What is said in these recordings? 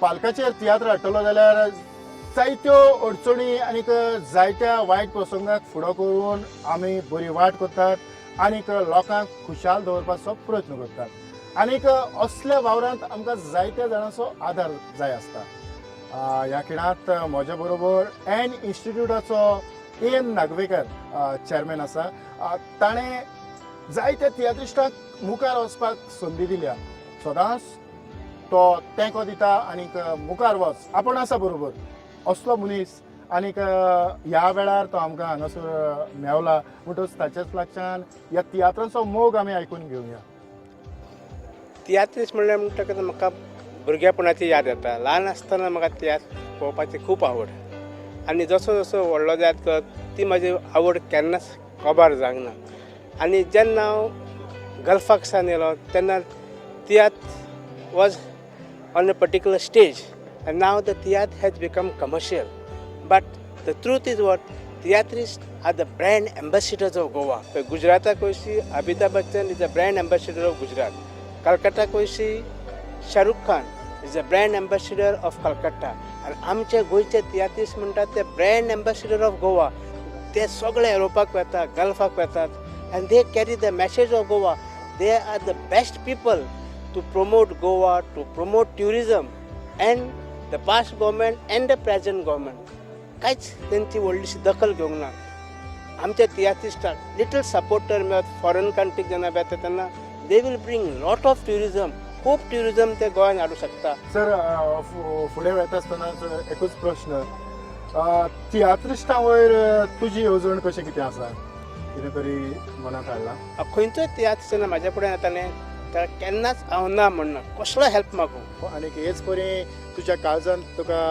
पालकाचेर तियात्र हाडटलो जाल्यार जायत्यो अडचणी आनीक जायत्या वायट प्रसंगाक फुडो करून आमी बरी वाट करतात आनीक लोकांक खुशाल दवरपाचो प्रयत्न करतात आनीक असल्या वावरांत आमकां जायत्या जाणांचो आदार जाय आसता. ह्या खिणांत म्हज्या बरोबर एन इन्स्टिट्यूटाचो एन नागवेकर चॅरमॅन आसा. ताणें जायत्या तियात्रिस्टांक मुखार वचपाक संदी दिल्या. सदांच तो तेंको दिता आनीक मुखार वच, आपूण आसा बरोबर, असलो मनीस. आनीक ह्या वेळार तो आमकां हांगासर मेवला म्हणटच ताच्याच लागच्यान ह्या तियात्रांचो मोग आमी आयकून घेवया. तियात्रीस म्हणल्यार म्हणटकच म्हाका भुरगेपणाची याद येता. ल्हान आसतना म्हाका तियात्र पळोवपाची खूब आवड आनी जसो जसो व्हडलो जायत गेलो, ती म्हाजी आवड केन्नाच काबार जावंक ना. आनी जेन्ना हांव गल्फाक सान येयलो तेन्ना तियात्र was on a particular stage and now the tiatr has become commercial, but the truth is what tiatrist are the brand ambassadors of Goa. गुजराताक वयशी Amitabh Bachchan is a brand ambassador of Gujarat. कलकत्ताक वयशी Shahrukh Khan is a brand ambassador of Calcutta. आनी आमचे गोंयचे तियात्रिस्ट म्हणटात ते brand ambassador of Goa. ते सगळे युरोपाक वतात, गल्फाक वतात and they carry the message of Goa. They are the best people to promote Goa, to promote tourism, and the past government and the present government कांयच तेंची व्हडलीशी दखल घेवंक ना. आमच्या तियात्रिस्टाक लिटल सपोर्ट तर मेळत, फॉरेन कंट्रीक जेन्ना वता तेन्ना they will bring lot of tourism. खूब ट्युरिजम ते गोंयान हाडूंक शकता. सर, फुडें वता आसतना एकूच प्रश्न, तियात्रिस्टां वयर तुजी येवजण कशें कितें आसा? कितें तरी मनांत हाडलां? खंयचोय तियात्र जेन्ना म्हाज्या फुडें येतालें, ताका केन्नाच हांव ना म्हणना, कसलो हेल्प मागूं. आनीक हेच परी तुज्या काळजान तुका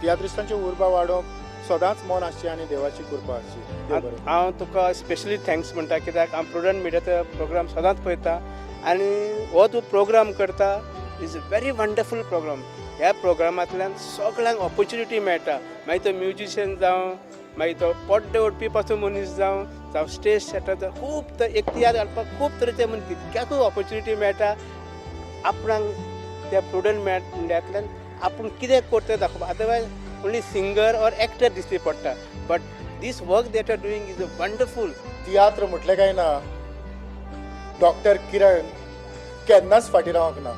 तियात्रिस्टांची उर्बा वाडोवंक सदांच मन आसची आनी देवाची कृपा आसची. देव बरें करूं. हांव तुका स्पेशली thanks म्हणटा, कित्याक हांव प्रुडंट मिडियाचो प्रोग्राम सदांच पळयता आनी हो तूं प्रोग्राम करता is a very wonderful program. ह्या प्रोग्रामांतल्यान सगळ्यांक ऑपॉर्च्युनिटी मेळटा. मागीर तो म्युजिशियन जावं, मागीर तो पड्डे ओडपी पासून मनीस जावं, जावं स्टेज सेटर जावं, खूब एक तियात्र घालपाक खूब तरेचे मनीस, कितक्याकूय ऑपॉर्च्युनिटी मेळटा आपणाक त्या प्रुडंट मिडियांतल्यान आपूण कितें करता दाखोवपाक. Otherwise only singer or actor दिश्टी पडटा, but this work that are doing is a wonderful. तियात्र म्हटलें काय ना, डॉक्टर किरण केन्नाच फाटीं रावंक ना.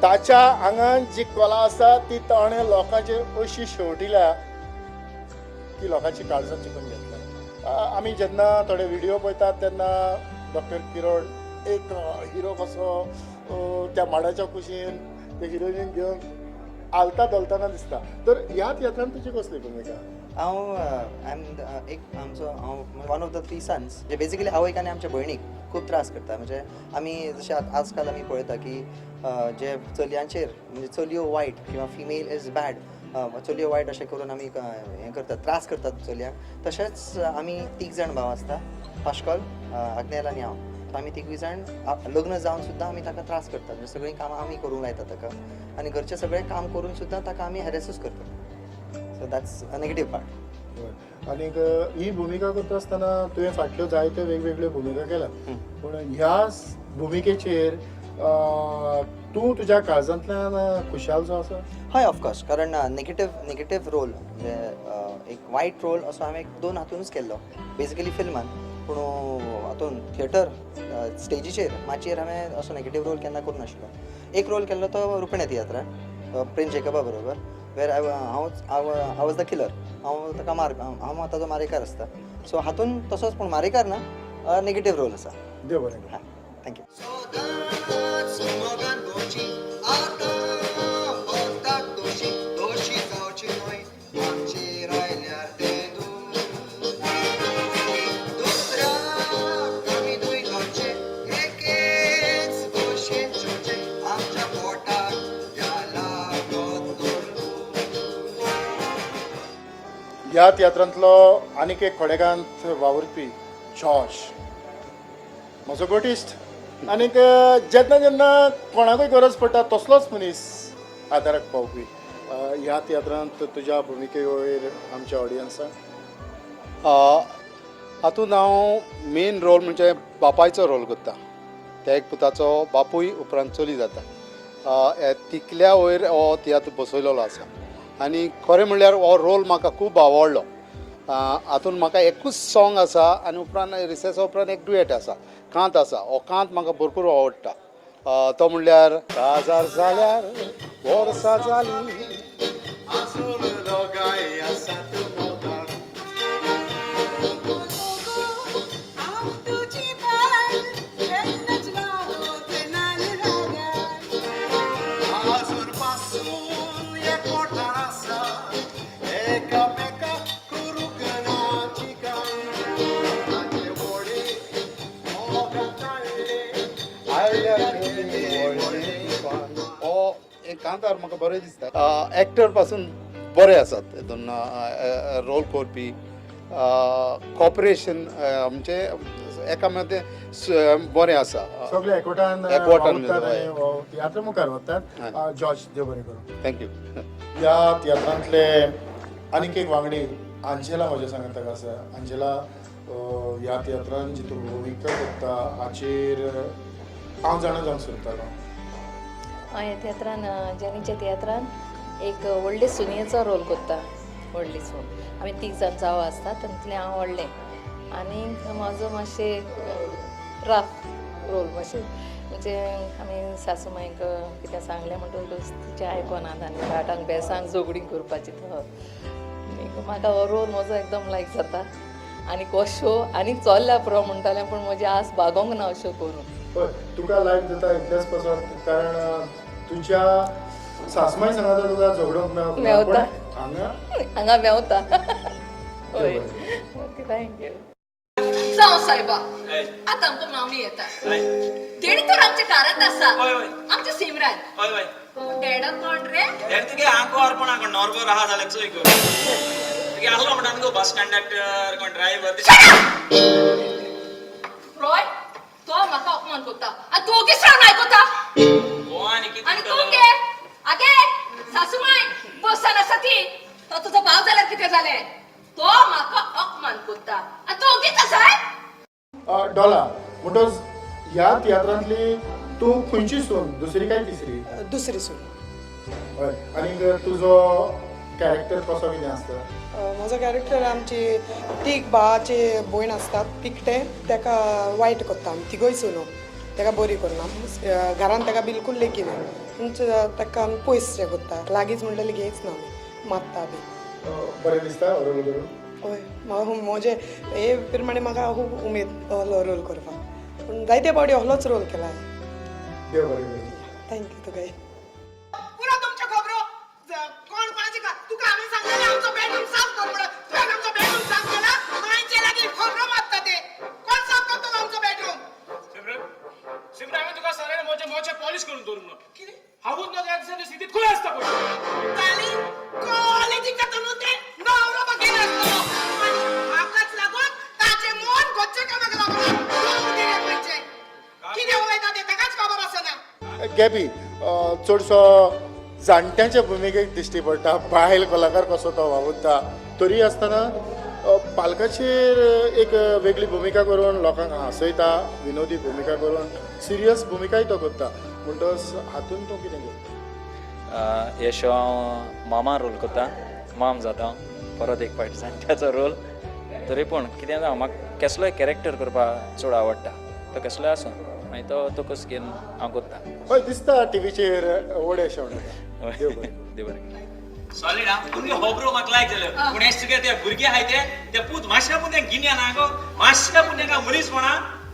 ताच्या आंगान जी कला आसा ती ताणें लोकांचेर अशी शेवटिल्या की लोकांची काळजां जिखून घेतल्या. आमी जेन्ना थोडे व्हिडियो पळयतात तेन्ना डॉक्टर किरण एक हिरो कसो त्या माडाच्या कुशीन ते हिरोईन घेवन हालता धोलताना दिसता. तर ह्या तियात्रान तुजी कसली भुमिका? हांव I am एक आमचो, हांव one of the three sons, J basically आवयक आनी आमच्या भयणीक खूब त्रास करता. म्हणजे आमी जशें आजकाल आमी पळयता की जे चलयांचेर, म्हणजे चलयो वायट किंवा फिमेल is bad, चलयो वायट अशें करून आमी हें करतात, त्रास करतात चलयांक. तशेंच आमी तीग जाण भाव आसता, पाश्कॉल, आग्नेल आनी हांव. सो आमी तिगूय जाण लग्न जावन सुद्दां आमी ताका त्रास करतात. म्हणजे सगळीं कामां आमी करूंक लायता ताका आनी घरचें सगळें काम करून सुद्दां ताका आमी हॅरेसूच करतात. So that's a negative part. आनीक ही भुमिका करता आसतना तुवें फाटल्यो जायत्यो वेगवेगळ्यो भुमिका केल्यात, पूण ह्या भुमिकेचेर तूं तुज्या काळजांतल्यान खुशाल जो आसा? हय, ऑफकोर्स, कारण नेगेटीव रोल म्हणजे एक वायट रोल असो हांवें एक दोन हातूनच केल्लो बेजिकली फिल्मान. पूण हातून थिएटर स्टेजीचेर, माचयेर हांवें असो नेगेटीव रोल केन्ना करूंक नाशिल्लो. एक रोल केल्लो तो रुपण्या तियात्रान प्रिन्स जेकबा बरोबर, वेर I हांव I was the killer. हांव ताका मार, हांव ताजो मारेकार आसता. सो हातून तसोच, पूण मारेकार ना, नेगेटीव रोल आसा. देव बरें करूं. हां, thank you. सदांच मोगान भोंवची, आतां भोंवतात दोशी. दोशी जावची न्हय आमचेर आयल्यार तें दूख. दुसऱ्याक आमी दुय घालचे, एकेच भशेन जेवचें, आमच्या पोटाक ह्या लागत तर. ह्या तियात्रांतलो आनीक एक खडेगांत वावुरपी जॉश, म्हजो गोटिस्ट, आनीक जेन्ना जेन्ना कोणाकूय गरज पडटा तसलोच मनीस आदाराक पावपी. ह्या तियात्रांत तुज्या भुमिके वयर आमच्या ऑडियन्साक? हातूंत हांव मेन रोल म्हणजे बापायचो रोल करता. त्या एक पुताचो बापूय, उपरांत चली जाता. तिकल्या वयर हो तियात्र बसयलेलो आसा आनी खरें म्हणल्यार हो रोल म्हाका खूब आवडलो. हातून म्हाका एकूच सॉंग आसा आनी उपरांत रिसेसा उपरांत एक डुएट आसा, कांत आसा. हो कांत म्हाका भरपूर आवडटा. तो म्हणल्यार काजार जाल्यार वर्सां जालीं आसून दोगांय आसात मोगान. आजून पासून एकवटान आसा, एकामेकाक करूंक ना चिकान. ताचे व्हडे मोगान ताळ्ळे, आयल्या केली व्हडलें तुफान. हो एक कांतार म्हाका बरें दिसता. एक्टर पासून बरे आसात हितून रोल करपी, कॉपरेशन आमचे एकामेके बरें आसा. सगळे एकवटान एकवटान वावुरतात हय. आनी हो तियात्र मुखार वतात. हय. जॉर्ज, देव बरें करूं. Thank you. ह्या तियात्रांतले आनीक एक वांगडी आंजेला म्हज्या सांगाताक आसा. आंजेला, ह्या तियात्रान जी तूं भुमिका करता हाचेर हांव जाणा जावंक सोदतालो. हांव ह्या तियात्रान, जेनीच्या तियात्रान एक व्हडले सुनयेचो रोल करता. व्हडली सून. आमी तीग जाण जावो आसता, तातूंतलें हांव व्हडलें आनी म्हजो मातशें राफ रोल मातशें, म्हणजे आमी सासू मांयक कितें सांगलें म्हणटकच तिचें आयकनात आनी भाटांक बेसांक झगडीं करपाची. तो आनी म्हाका हो रोल म्हजो एकदम लायक जाता आनी हो शो आनी चल्ल्या पुरो म्हणटालें, पूण म्हजी आस भागोंक ना अश्यो करून. हय, तुका लायक जाता इतलेंच पासत, कारण तुज्या सासमाय सांगाता तुका झगडोंक मेवता. मेवता. पूण हांगा हांगा मेवता. हय, ओके, thank you. जावं सायबा, आतां आमकां मावणी येता. तेणी तर आमच्या घरांत आसा. हय, हय. आमच्या सिमरान. हय हय. पूण डेडो कोण रे? देड तुगे आंकवार कोण कोण नॉर्बर आहा जाल्यार चोय कर. तुगे आहलो म्हणटा न्हू गो बस कंडक्टर कोण ड्रायव्हर. रॉय, तो म्हाका अपमान करता आनी तूं ओगीच रावन आयकता. गोवा आनी कितें आनी तूं म्हणटलो? गे आगे सासूमाय बसान आसा ती, तो तुजो भाव जाल्यार कितें जालें? तो म्हाका अपमान करता आनी तूं ओगीच आसाय. डोला, म्हणटच ह्या तियात्रांतली तूं खंयची सून, दुसरी काय तिसरी? दुसरी सून. हय, आनीक तुजो कॅरेक्टर कसो कितें आसता? म्हजो कॅरेक्टर, आमची तीग भावाची भयण आसतात, तिकटे ताका वायट करता आमी तिगूय सुनो ताका बरी करना. घरान ताका बिलकूल लेखिना, पूण ताका आमी पयस करता, लागींच म्हणटलें घेयच ना, आमी मारता बी. बरें दिसता रोल करून? हय, म्हाका म्हजे हे प्रमाणे म्हाका खूब उमेद असलो रोल करपाक, पूण जायते फावटी असलोच रोल केला हांवें. देव बरें करूं. Thank you तुकाय. पुरो तुमच्यो खबरो. कोण कोणाची तुका हांवें सांगलेलें आमचो बेडरूम साफ कर म्हणून, तुवें आमचो बेडरूम साफ केला? मांयचे लागीं खबरो मारता ते. कोण साफ करतलो आमचो बेडरूम? सिमरन, सिमरन, हांवें तुका सांगलें म्हजे मोचे पॉलिश करून दवर म्हणून. कितें? हांवूच नजो ह्या दिसांनी सिटीत खंय आसता पळय. ताली कॉलेजीक जाता न्हू तें न्हवरो बघेर आसतलो आनी म्हाकाच लागून ताचें मन घरचें कामाक लागना. तूं दिलें खंयचें कितें उलयता तें ताकाच खबर आसना. गॅबी, चडसो जाणट्यांच्या भुमिकेक दिश्टी पडटा, बायल कलाकार कसो तो वावुरता, तरी आसतना पालकाचेर एक वेगळी भुमिका करून लोकांक हांसयता, विनोदी भुमिका करून सिरियस भुमिकाय तो करता, म्हणटच हातून तो कितें करता? हे शो हांव मामा रोल करता, माम जाता परत एक फावट जाणट्याचो रोल. तरी पूण कितें जावं, म्हाका केसलोय कॅरेक्टर करपाक चड आवडटा, तो केसलोय आसूं, मागीर तो तकस घेवन हांव करता. हय, दिसता टिवीचेर व्हड अशें म्हणटा. देव बरें करूं. देव बरें करूं. सॉलीड हा तुमगे खबरो म्हाका लायक जाल्यो, पूण हें तुगे ते भुरगे आहाय ते ते पूत मातशें पूण तें गिन्यान आहा गो, मातशें पूण तेंकां मनीसपणा.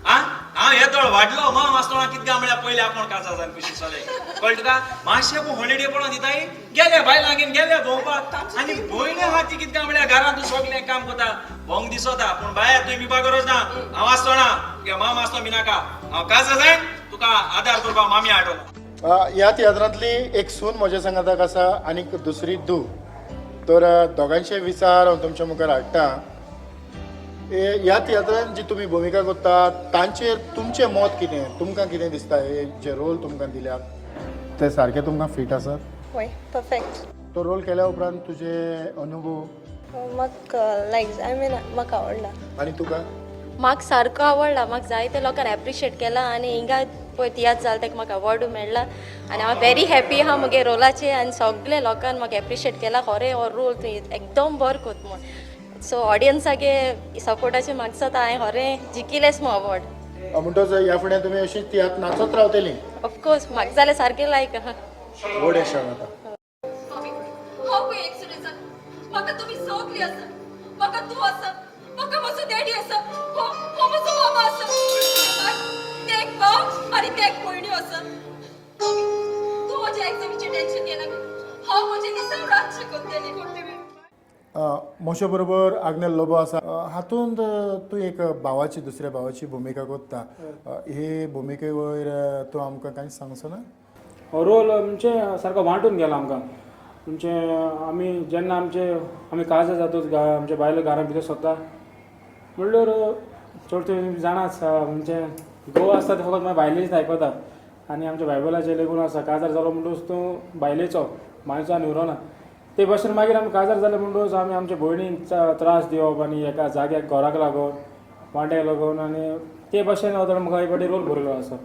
आं, हांव येदोळ वाडलो माम आसतना कितें काय म्हळ्यार पयलें आपूण काजार जावन खुशी चले, कळ्ळें तुका? मातशें पूण हॉलिडे पडोन दिताय, गेले बायलां घेवन गेले भोंवपाक. आनी भयण आहा ती कितें काय म्हळ्यार घरांत तूं सगळें काम करता, भोंग दिसता, पूण बाये तुवें भिवपा गरज ना, हांव आसतना तुगे माम आसतना भिनाका, हांव काजार जायन तुका आदार करपाक मामी हाडटलो. ह्या तियात्रांतली एक सून म्हज्या सांगाताक आसा आनीक दुसरी धूव, तर दोगांयचे विचार हांव तुमच्या मुखार हाडटा. ह्या तियात्रांत जी तुमी भुमिका करता तांचेर तुमचें मत कितें, तुमकां कितें दिसता, हे जे रोल तुमकां दिल्यात ते सारके तुमकां फीट आसात? हय, परफेक्ट. तो रोल केल्या उपरांत तुजे अनुभव? म्हाका लायक, I mean म्हाका आवडला. आनी तुका? म्हाका सारको आवडला. म्हाका जायते लोकांनी एप्रिशिएट केला आनी हिंगा पळय तियात्र जालो ताका म्हाका अवॉर्डूय मेळ्ळा आनी हांव व्हेरी हॅपी आहा मुगे रोलाचे आनी सगळे लोकांनी म्हाका एप्रिशिएट केला, खरें हो रोल तूं एकदम बरो कोत म्हूण. सो ऑडियन्सागे सपोर्टाचे म्हाका दिसता हांवें खरें जिखिलेंच म्हूण अवॉर्ड. म्हणटच ह्या फुडें तुमी अशी तियात्र नाचत रावतली? ऑफकोर्स, म्हाका जाल्यार सारकें लायक आहा. व्हड येस आतां. हांव खंय एक्सिडेंट जाला? म्हाका तुमी सगळीं आसा, म्हाका तूं आसा, म्हाका म्हजो डॅडी आसा, हो हो म्हजो मामा आसा, ते एक भाव आनी ते एक भयण्यो आसा. तूं म्हज्या एग्जामीचें टेन्शन घेनाका, हांव म्हजें दिसा रातचें करतलें. मोशे बरोबर आग्नेल लोबो आसा. हातूंत तूं एक भावाची, दुसऱ्या भावाची भुमिका करता. हे भुमिके वयर तूं आमकां कांयच सांगचो ना? हो रोल म्हणजे सारको वांटून गेला आमकां. म्हणजे आमी जेन्ना आमचे आमी काजार जातूच आमच्या बायलो घरान भितर सोदता म्हणल्यार चड तुमी जाणाच, म्हणजे घोव आसता ते फकत मागीर बायलेच आयकता आनी आमच्या बायबलाचें लेगून आसा, काजार जालो म्हणटकूच तूं बायलेचो, मांयचो आनी उरोना. ते भाशेन मागीर आमी काजार जाले म्हणटकूच आमी आमच्या भयणीक त्रास दिवप आनी एका जाग्याक घराक लागून वांट्याक लागून आनी ते भाशेन हो म्हाका एक फावटी रोल बरयलो आसा.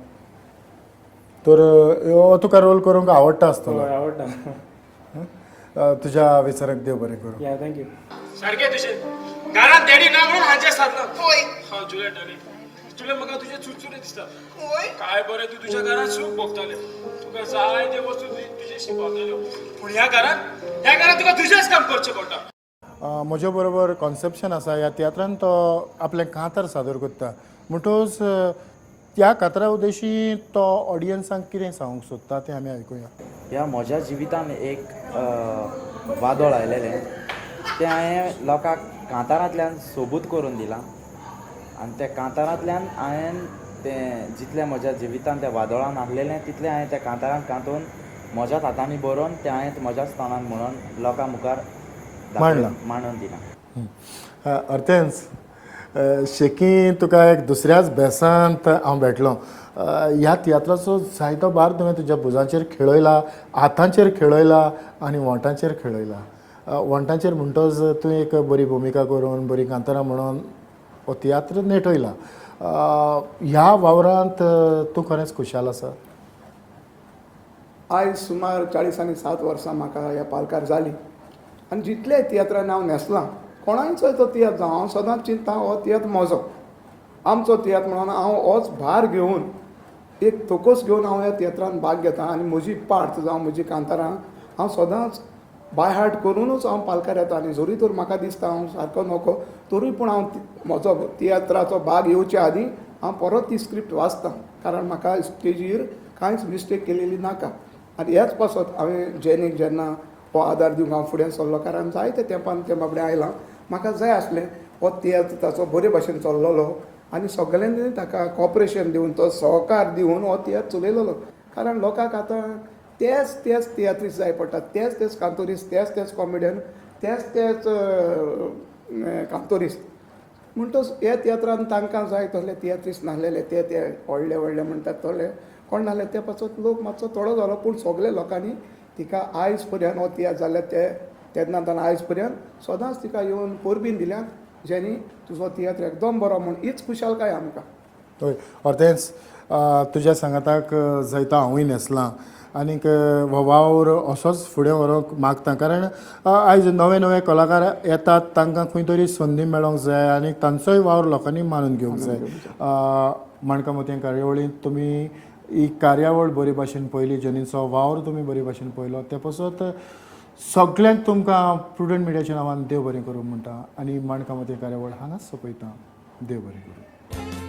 तर हो तुका रोल करूंक आवडटा आसतलो? हय, आवडटा. तुज्या विचाराक देव बरें करूं. या, thank you. सारकें तुजें, घरात डॅडी ना म्हणून हांचें सादलां. होय. हांव जुलियट, डार्लिंग जुलियट, म्हाका तुजें चुरचुरे दिसता. होय. काय बरें तूं तुज्या घरात सूख भोगतालें, तुका जाय ते वस्तू तुजेशी पावताल्यो, पूण ह्या घरात तुका तुजेंच काम करचें पडटा. म्हज्या बरोबर कॉन्सेप्शन आसा. ह्या तियात्रान तो आपलें कांतार सादर करता, म्हणटकच त्या कांतरा उद्देशी तो ऑडियन्सांक कितें सांगूंक सोदता तें आमी आयकुया. ह्या म्हज्या जिवितान एक वादळ आयलेलें तें हांवें लोकांक कांतारांतल्यान सोबूत करून दिलां आनी त्या कांतारांतल्यान हांवें तें जितलें म्हज्या जिवितान त्या वादळान आसलेलें तितलें हांवें त्या कांतारान कांतोवन म्हज्याच हातांनी बरोवन तें हांवें म्हज्याच तोंडान म्हणून लोकां मुखार मांडलां. मांडून दिलां. ऑर्तेन्स, शेकी तुका एक दुसऱ्याच भेसांत हांव भेटलो. ह्या तियात्राचो जायतो भार तुवें तुज्या भुजांचेर खेळयला, हातांचेर खेळयला आनी वोंटांचेर खेळयला. वोंटांचेर म्हणटच तूं एक बरी भुमिका करून, बरी कांतारां म्हणून हो तियात्र नेटयला. ह्या वावरांत तूं खरेंच खुशाल आसा? आयज सुमार 47 वर्सां म्हाका ह्या पालकार जालीं आनी जितले तियात्रान हांव न्हेसलां, कोणायचोय तो तियात्र जावं, हांव सदांच चिंत्ता हो तियात्र म्हजो, आमचो तियात्र म्हणून हांव होच भार घेवन, एक तोकोस घेवन हांव ह्या तियात्रान भाग घेता आनी म्हजी पार्ट जावं म्हजी कांतारां हांव सदांच बाय हार्ट करुनूच हांव पालकार येता. आनी जरी तर म्हाका दिसता हांव सारको नको, तरूय पूण हांव म्हजो तियात्राचो भाग येवचे आदीं हांव परत ती स्क्रिप्ट वाचता, कारण म्हाका स्टेजीर कांयच मिस्टेक केलेली नाका. आनी ह्याच पासत हांवें जेनीक जेन्ना हो आदार दिवंक हांव फुडें सरलो, कारण जायते तेंपान तें बाबडें आयलां, म्हाका जाय आसलें हो तियात्र ताचो बरे भाशेन चल्लोलो आनी सगल्यांनी ताका कॉपरेशन दिवन, तो सहकार दिवन हो तियात्र चलयलेलो. कारण लोकांक आतां तेच तेच तियात्रीस्त जाय पडटात, तेच तेच कांतोरीस्त, तेच तेच कॉमेडियन, तेच तेच कांतोरीस्त. म्हणटच ह्या तियात्रान तांकां जाय तसले तियात्रीस्त नासलेले, ते ते व्हडले व्हडले म्हणटात तसले कोण नासले. ते पासत लोक मातसो थोडो जालो, पूण सगळे लोकांनी तिका आयज पर्यंत हो तियात्र जाल्ले ते तेन्ना आयज पर्यंत सदांच तिका येवन परबीं दिल्यात, जेनी तुजो तियात्र एकदम बरो म्हूण. हीच खुशालकाय आमकां. हय ऑर्तेन्स, तुज्या सांगाताक जैता हांवूय न्हेसलां आनीक हो वावर असोच फुडें व्हरूंक मागता, कारण आयज नवे नवे कलाकार येतात, तांकां खंय तरी संदी मेळोंक जाय आनी तांचोय वावर लोकांनी मानून घेवंक जाय. माणकां मोतयां कार्यावळींत तुमी ही कार्यावळ बरे भाशेन पळयली, जेनीचो वावर तुमी बरे भाशेन पळयलो, ते पासत सगल्यांक तुमकां प्रुडंट मिडियाच्या नांवान देव बरें करूं म्हणटा आनी माणकां मोतयां कार्यावळ हांगाच सोंपयता. देव बरें करूं.